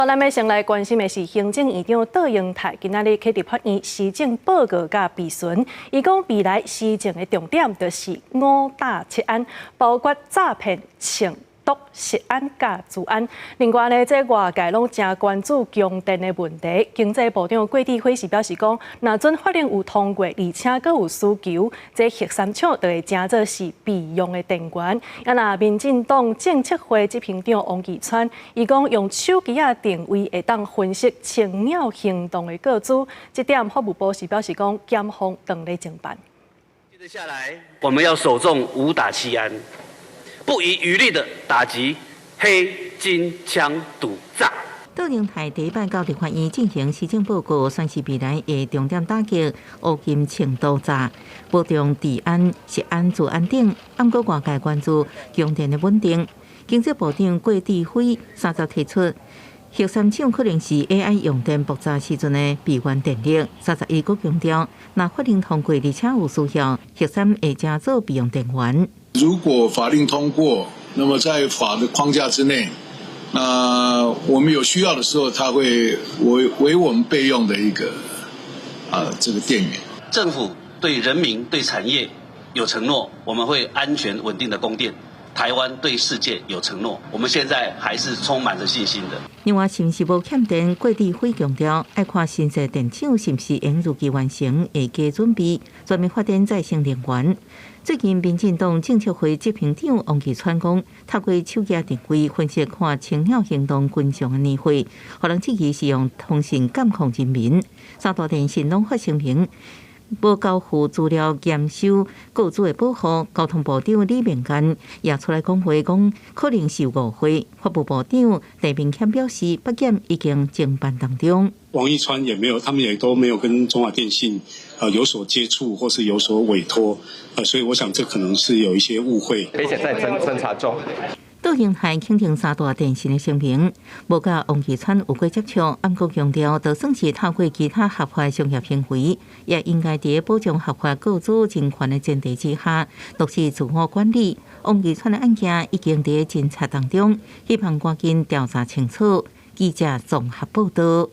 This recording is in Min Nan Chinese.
咱欲先來關心的是行政院長卓榮泰，今仔日去立法院施政報告佮備詢，伊講未來施政的重點就是五打七安，包括詐騙、銃、毒、食安佮資安。另外呢，這外界攏誠關注供電的問題。經濟部長郭智輝是表示講，若準法令有通過，而且閣有需求，這核三廠就會成做是備用的電源。啊，若民進黨政策會執行長王義川，伊講用手機仔定位會當分析青鳥行動的個資，這點法務部是表示講，檢方當咧偵辦。接下來，我們要首重五打七安。不遺餘力的打擊黑金槍賭詐。卓榮泰第一擺到立法院進行施政報告，宣示未來會重點打擊烏金銃毒詐，保障治安、食安、資安等。毋過外界關注供電的穩定。經濟部長郭智輝30提出，核三廠可能是 AI 用電爆炸時陣的備援電力。31閣強調，若法令通過，而且有需要，核三會成做備用電源。如果法令通過，那麼在法的框架之內，那我們有需要的時候，它會為我們備用的一個這個電源。政府對人民、對產業有承諾，我們會安全穩定的供電。台灣對世界有承諾，我們現在還是充滿着信心的。另外，是毋是無欠電？郭智輝強調，愛看新設電廠是毋是會如期完成，會加準備全面發展再生能源。最近，民進黨政策會執行長王義川講，透過手機定位分析看青鳥行動軍上的年歲，予人質疑是用通訊監控人民。三大電信攏發聲明，無交付資料嚴守個資的保護。交通部長李明翰也出來講話，講可能是誤會。法務部長陳明謙表示，北檢已經偵辦當中。王義川也沒有，他們也都沒有跟中華電信有所接觸或是有所委託，所以我想這可能是有一些誤會。而且在偵查中。卓榮泰肯定三大電信的聲明，無佮王義川有過接觸，毋過強調，就算是透過其他合法商業行為，也應該佇保障合法個資人權的前提之下，落實自我管理。王義川的案件已經佇偵查當中，希望趕緊調查清楚。記者綜合報道。